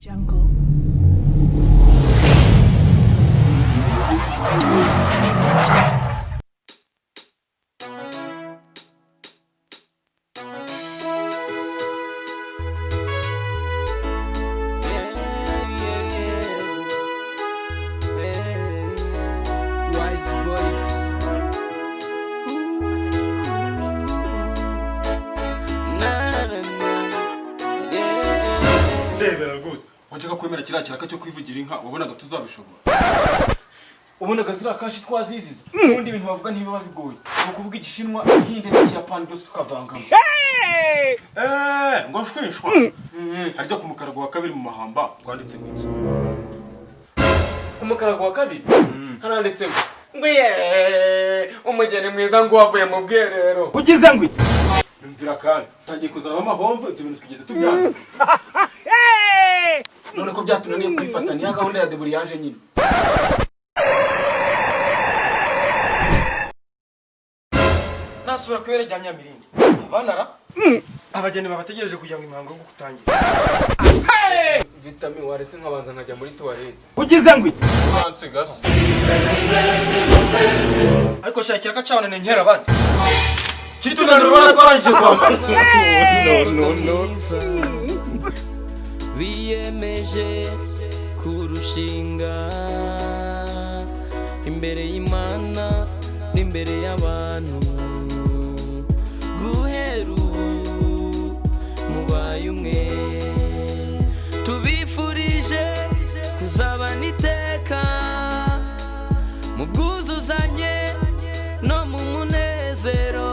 Jungle. Wise boys. Na, na, na, yeah. Ndebera rwose, wajyaga kwemera kiriya kiraka cyo kwivugira inka, wabonaga tuzabishobora? Ubonaga ziriya kashi twaziziza? Ubundi ibintu bavuga ntibiba bigoye, ni ukuvuga Igishinwa, Ihinde n'Ikiyapani byose tukavangamo. Eee, ngo nshwishwa harya ku mukarago wa kabiri mu mahamba rwanditse ngo iki? Ku mukarago wa kabiri haranditse ngo yeee, umugeni mwiza ngo wavuye mu bwiherero. Ugize ngo iki? Yumvira kandi utangiye kuzanamo amahomvu. Ibyo bintu twigeze tubyanga. None ko byatunaniye kwifata, niya gahunda ya débrayage nyine. Nasubira ku ibere rya Nyamirindi, abanara abageni babategereje kugira ngo imihango yo gutangira. Vitamine, waretse nkabanza nkajya muri toilette? Ugize ngo iki? Uransiga se? Ariko shakira ko acabana nkera abandi. Kitunanira, ubona twarangije kwambara. Mwiza, biyemeje kurushinga imbere y'Imana n'imbere y'abantu. Guhera ubu mubaye umwe. Tubifurije kuzabana iteka mu bwuzuzanye no mu munezero,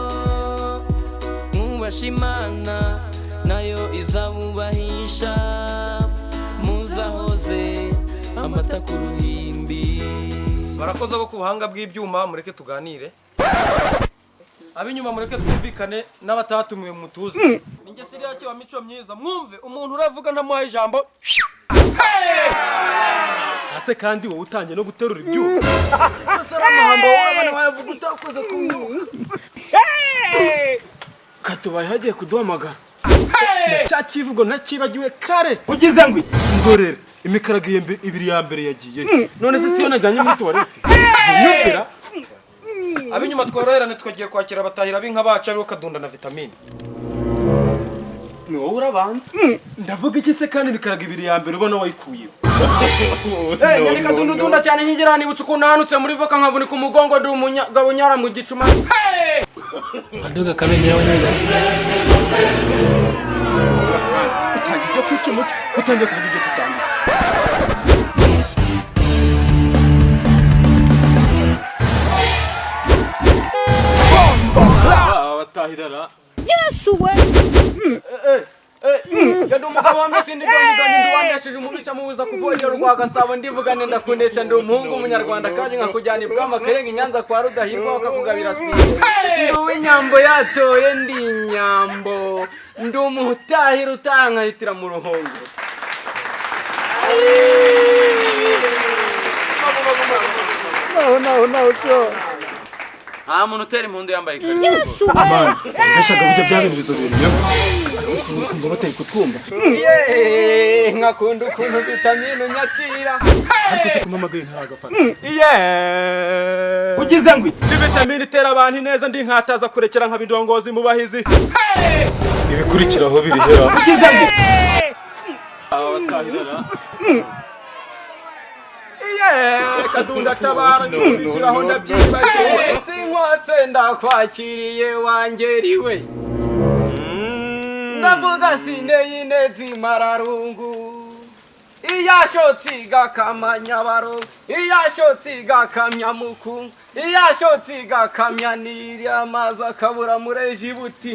mwubasha Imana nayo izabubahisha. Muzahoze amata ku ruhimbi. Barakoze bo ku buhanga bw'ibyuma, mureke tuganire. Ab'inyuma mureke twumvikane, n'abatatumiwe mutuze. Ninjye Siriyake wa Mico Myiza, mwumve umuntu uravuga ntamuhaye ijambo. Ase kandi wowe utangiye no guterura ibyuma. Amahamba wowe urabona wayavuga utakoze ku myuka? Katubaye hagiye kuduhamagara Na cya kivugo ntakibagiwe kare. Ugize ngo iki? Ndorera imikarago ibiri ya mbere yagiye. None se siyo najyanye muri toilette? Yumvira. Ab'inyuma tworoherane, tukagiye kwakira abatahira b'inka bacu, aribo Kadunda na Vitamine. Ni wowe urabanza. Ndavuga iki se kandi imikarago ibiri ya mbere ubona wayikuyeho? Nyandika dundudunda cyane nkigera, nibutse ukuntu nahanutse muri voka nkavunika umugongo, ndi umugabo unyara mu gicuma. Aduga kabendera we. Utangiye ibyo kwica umuco, utangiye kuvuga ibyo tutanga. Abatahirara. Yesu we! Ndi umugabo wambaye sindi donyi donyi, ndi uwandesheje umubisha mubuza kuvogera urwa Gasabo, ndivugane ndakunesha, ndi umuhungu w'Umunyarwanda kandi nkakujyana ibwami akarenga i Nyanza kwa Rudahigwa bakakugabira sinde. Ndi uw'inyambo yatoye, ndi inyambo, ndi umutahira utaha nkahitira mu ruhongo. Nta muntu utera impundu yambaye ikariso. Yesu we! Mbeshaga burya bya bintu bizobera inyama, ariko batari kutwumva. Yeee, nkakunda ukuntu Vitamine unyakira. Ariko se kumpamagaye ntaragafata? Yeee. Ugize ngo iki? Ndi Vitamine itera abantu ineza, ndi nkataza kurekera nkaba indongozi mu bahizi. Ibikurikiraho birihera. Ugize ngo iki? Abatahirara. Yeee, Kadunda tabara, ngikurikiraho ndabyibagiwe, sinkwatse ndakwakiriye wangeriwe. Ndavuga sindeye inezi mararungu, iyashotse igakamya Nyabarongo, iyashotse igakamya Mukungu, iyashotse igakamya Nili, amazi akabura muri Ejibuti.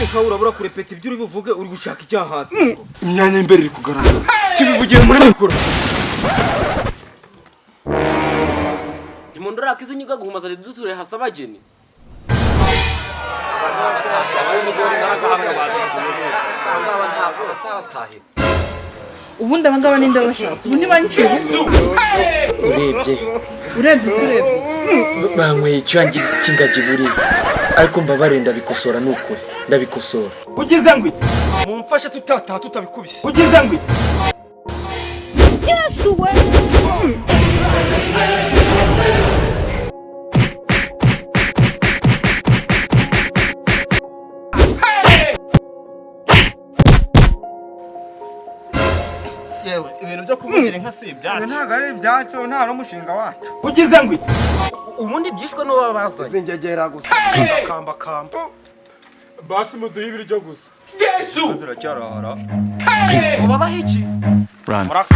Ese urabura kurepeta ibyo uri buvuge, uri gushaka icyaha hasi? Imyanya y'imbere iri kugaragara, kibivugiye muri mikoro. Impundu raka izi guhumaza duture hasi abageni. Ubundi abangaba ninde bashatse? Ubu ntibanyiciye. Urebye. Urebye se, urebye? Banyweye icyuya cy'ingagi buriya, ariko mbabare ndabikosora, ni ukuri ndabikosora. Ugize ngo iki? Mumfashe tutataha tutabikubise. Ugize ngo iki? Yesu we. Yewe, ibintu byo kuvugira inka si ibyacu. Ntabwo ari ibyacu, nta n'umushinga wacu. Ugize ngo iki? Ubundi byishwe n'uwo bazanye. Zingegera gusa kamba kamba. Basi muduhe ibiryo gusa. Ziracyarara. Ubabaho iki? Run. Muraka.